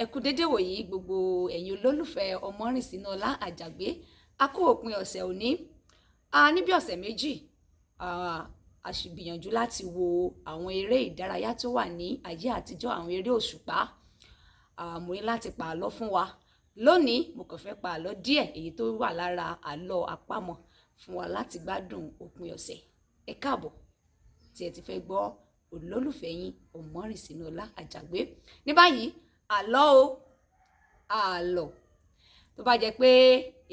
Ẹ kú dédé wòyí gbogbo ẹ̀yin olólùfẹ́ Ọmọrìnsínáọlá Àjàgbé. A kú òpin ọ̀sẹ̀ òní. Ní bí ọ̀sẹ̀ méjì, a sì gbìyànjú láti wo àwọn eré ìdárayá tó wà ní ayé àtijọ́, àwọn eré òṣùpá. Mo ní láti pa àlọ́ fún wa. Lónìí, mo kàn fẹ́ pa àlọ́ díẹ̀ èyí tó wà lára àlọ́ àpamọ̀ fún wa láti gbádùn òpin ọ̀sẹ̀. Ẹ káàbọ̀ tí ẹ ti fẹ́ gbọ́ olólùfẹ́ yín Ọmọrìnsínáọlá Àjàgbé. Ní báyìí, àlọ́ o, àlọ́. Tó bá jẹ́ pé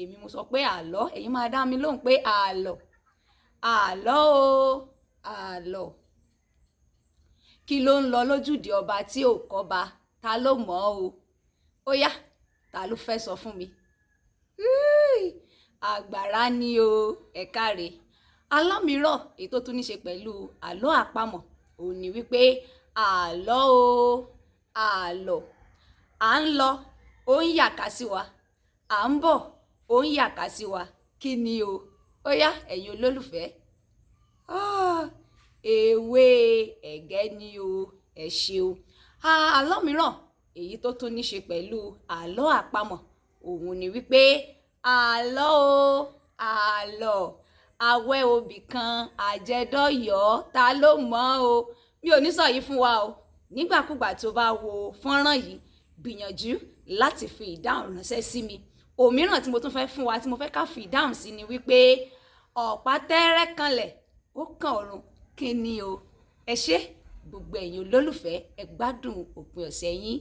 èmi mo sọ pé àlọ́, ẹ̀yin máa dá mi lóhùn pé àlọ́. Àlọ́ o, àlọ́. Kí ló ń lọ lójúde ọba tí ò kọ́ba? Ta ló mọ̀ o? Ó yá, ta ló fẹ́ sọ fún mi? Àgbàrá ni o, ẹ káre. Àlọ́ mìíràn èyí tó tún ní ṣe pẹ̀lú àlọ́ àpamọ̀ òun ni wípé àlọ́ o, àlọ́. À ń lọ, ó ń yàká sí wa. À ń bọ̀, ó ń yàká sí wa. Kí ni o? Ó yá, ẹ̀yin olólùfẹ́. Ewé ẹ̀gẹ́ ni o, ẹ ṣeun. Àlọ́ mìíràn èyí tó tún ní ṣe pẹ̀lú àlọ́ àpamọ̀ òun ni wípé àlọ́ o, àlọ́. Awẹ́ obì kan àjẹdọ́yọ̀ọ́, ta ló mọ̀ o? Mi ò ní sọ yìí fún wa o. Nígbàkúgbà tó bá wo fọ́nrán yìí, gbìyànjú láti fi ìdáhùn ránṣẹ́ sí mi. Òmíràn tí mo tún fẹ́ fún wa tí mo fẹ́ ká fi ìdáhùn sí ni wípé ọ̀pá tẹ́rẹ́ kanlẹ̀ ó kan ọ̀run, kí ni o? Ẹ ṣé gbogbo ẹ̀yin olólùfẹ́, ẹ gbádùn òpin ọ̀sẹ̀ yín.